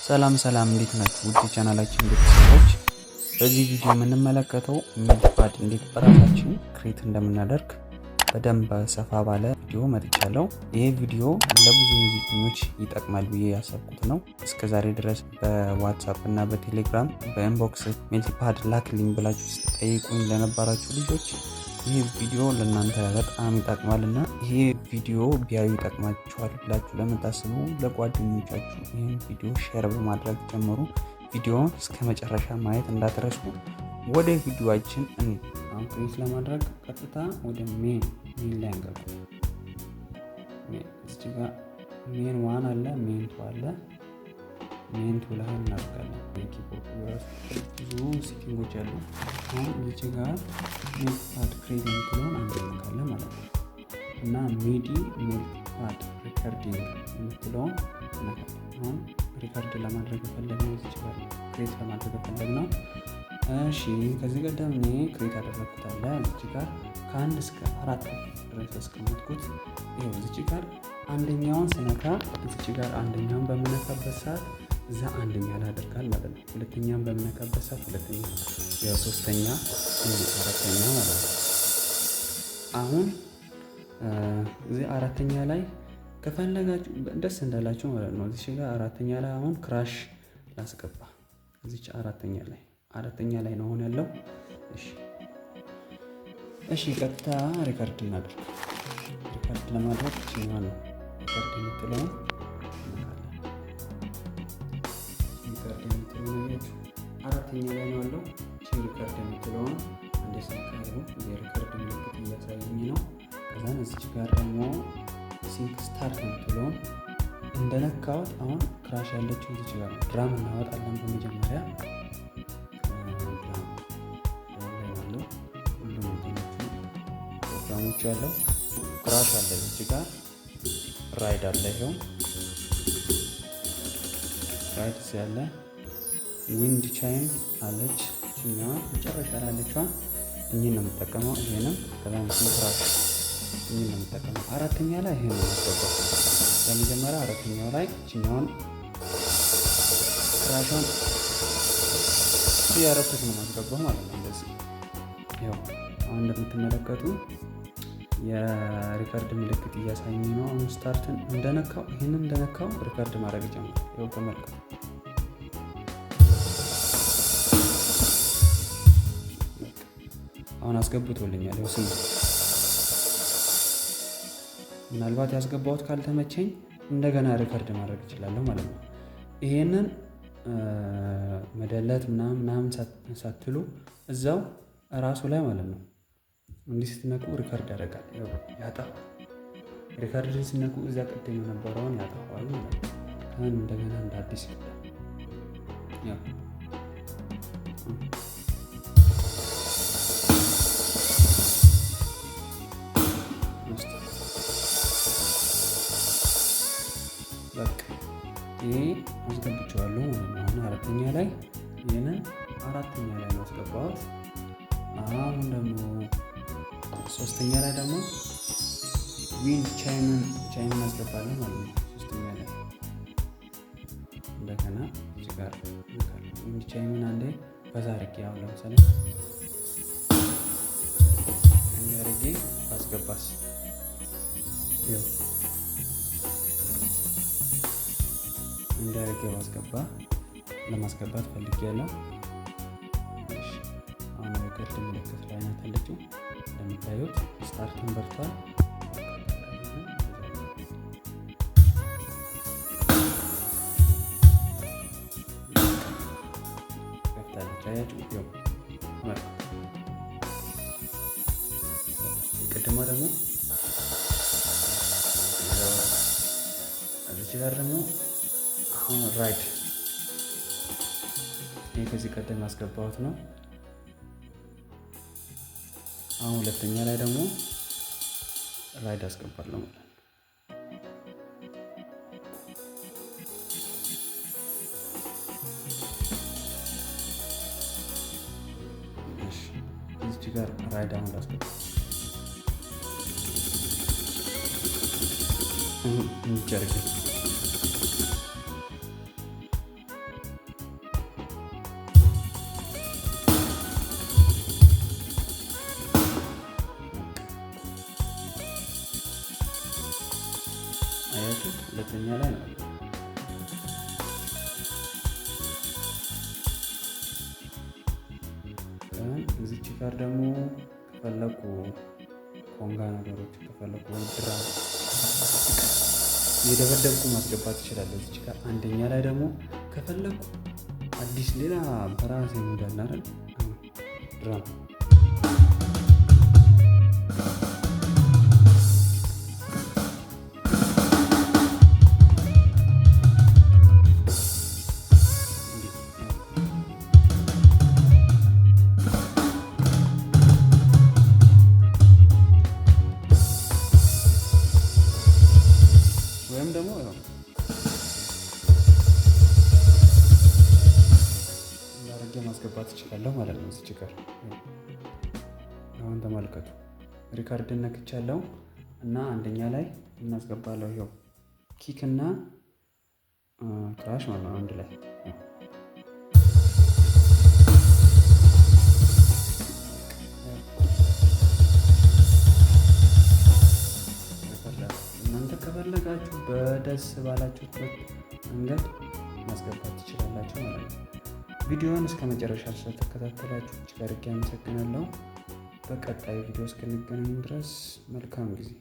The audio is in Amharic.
ሰላም ሰላም፣ እንዴት ናችሁ? ውድ የቻናላችን ቤተሰቦች፣ በዚህ ቪዲዮ የምንመለከተው MIDI pad እንዴት በራሳችን create እንደምናደርግ በደንብ ሰፋ ባለ ቪዲዮ መጥቻለሁ። ይሄ ቪዲዮ ለብዙ ሙዚቀኞች ይጠቅማል ብዬ ያሰብኩት ነው። እስከ ዛሬ ድረስ በ WhatsApp እና በቴሌግራም በ inbox MIDI pad ላክልኝ ብላችሁ ስትጠይቁኝ ለነበራችሁ ልጆች ይህ ቪዲዮ ለእናንተ በጣም ይጠቅማል እና ይሄ ቪዲዮ ቢያዩ ይጠቅማችኋል ብላችሁ ለምታስቡ ለጓደኞቻችሁ ይህን ቪዲዮ share በማድረግ ጀምሩ። ቪዲዮውን እስከ መጨረሻ ማየት እንዳትረሱ። ወደ ቪዲዮአችን እንሂድ። አሁን create ለማድረግ ቀጥታ ወደ main ላይ እንገባለን። እዚህ ጋር main one አለ፣ main two አለ። Main two ላይ እናደርጋለን። Keyboard ራሱ ብዙ setting ኦች አሉ። አሁን እዚህ ጋር MIDI pad create የምትለውን አንድ እንነካለን ማለት ነው እና MIDI pad recording የምትለውን እንነካለን። አሁን record ለማድረግ የፈለግነው እዚህ ጋር create ለማድረግ የፈለግነው። እሺ፣ ከዚህ ቀደም እኔ create ያደረግኩት አለ። እዚህ ጋር ከ1 እስከ 4 ድረስ ያስቀመጥኩት ይኸው እዚህ ጋር አንደኛውን ስነካ፣ እዚህ ጋር አንደኛውን በምነካበት ሰዓት እዛ አንደኛ ላይ አደርጋል ማለት ነው። ሁለተኛውን በምነካበት ሰዓት ሁለተኛ፣ ያው ሶስተኛ፣ አራተኛ ማለት ነው። አሁን እዚህ አራተኛ ላይ ከፈለጋችሁ ደስ እንዳላችሁ ማለት ነው። እዚህ ጋር አራተኛ ላይ አሁን crash ላስገባ። እዚች አራተኛ ላይ ነው አሁን ያለው። እሺ፣ ቀጥታ record እናድርግ። Record ለማድረግ ይችኛዋ ነው record የምትለውን እንነካለን። Record የምትለውን አያችሁ፣ አራተኛ ላይ ነው ያለው። እቺ record የምትለውን አንዴ ስነካ የ record ምልክት እያሳየኝ ነው። ከዛን እዚች ጋር ደግሞ sync start የምትለውን እንደነካሁት አሁን crash ያለችው እዚች ጋር ነው። Drum እናወጣለን በመጀመሪያ። Drum ላይ ያለው ሁሉም እንትኖቹ ፕሮግራሞቹ ያለው crash አለ፣ እዚች ጋር ride አለ። ይኸው ride ያለ፣ wind chime አለች። እችኛዋ መጨረሻ ላይ ያለችዋ እኚህን ነው የምጠቀመው። ይሄንም ከዛ crash እኚህን ነው የምጠቀመው። አራተኛ ላይ ይሄን ነው የማስገባው። በመጀመሪያ አራተኛው ላይ እችኛዋን crash ኧን እያረኩት ነው የማስገባው ማለት ነው። እንደዚህ ያው አሁን እንደምትመለከቱ የ record ምልክት እያሳየኝ ነው። አሁን start ን እንደነካው፣ ይህንን እንደነካው record ማድረግ ይጀምራል። ይኸው ተመልከቱ። አሁን አስገብቶልኛል። ይኸው ስሙ። ምናልባት ያስገባሁት ካልተመቸኝ እንደገና record ማድረግ እችላለሁ ማለት ነው። ይሄንን መደለት ምናምን ምናምን ሳትሉ እዛው እራሱ ላይ ማለት ነው እንዲህ ስትነኩ record ያደርጋል። ያጠፋል። Record ን ስትነኩ እዚያ ቅድም የነበረውን ያጠፋዋል ማለት ነው። ከዛ እንደገና እንደ አዲስ ይቀዳል። ያው በቃ ይሄ አስገብቼዋለሁ ማለት ነው። አሁን አራተኛ ላይ ይህንን አራተኛ ላይ ነው ያስገባሁት። አሁን ደግሞ ሶስተኛ ላይ ደግሞ wind chime ን አስገባለሁ ማለት ነው። ሶስተኛ ላይ እንደገና እዚህ ጋር wind chime ን አንዴ በዛ አድርጌ፣ አሁን ለምሳሌ እንዲህ አድርጌ ባስገባስ? ይኸው እንዲህ አድርጌ ባስገባ፣ ለማስገባት ፈልጌያለሁ። እሺ፣ አሁን record ምልክት ላይ ናት ያለችው። እንደምታዩት start ን በርቷል። ከፍታለች። አያችሁ? ይኸው የቅድሟ ደግሞ እዚች ጋር ደግሞ አሁን ride፣ ይህ ከዚህ ቀደም ያስገባሁት ነው። አሁን ሁለተኛ ላይ ደግሞ ride አስገባለሁ ማለት ነው። እሺ፣ እዚች ጋር ride አሁን ላስገባ እንጨርግ። አንደኛ ላይ ነው። እዚች ጋር ደግሞ ከፈለኩ conga ነገሮች ከፈለኩ ወይ drum የደበደብኩ ማስገባት እችላለሁ። እዚች ጋር አንደኛ ላይ ደግሞ ከፈለኩ አዲስ ሌላ በራሴ እንዳለ አይደል drum ወይም ደግሞ እንዳረጌ ማስገባት እችላለሁ ማለት ነው። እዚች ጋር አሁን ተመልከቱ፣ record ነክቻለሁ እና አንደኛ ላይ እናስገባለሁ። ይኸው kick እና crash ማለት ነው አንድ ላይ። እናንተ ከፈለጋችሁ በደስ ባላችሁበት መንገድ ማስገባት ትችላላችሁ ማለት ነው። ቪዲዮውን እስከ መጨረሻ ስለተከታተላችሁ እጅግ አድርጌ አመሰግናለሁ። በቀጣይ ቪዲዮ እስክንገናኝ ድረስ መልካም ጊዜ።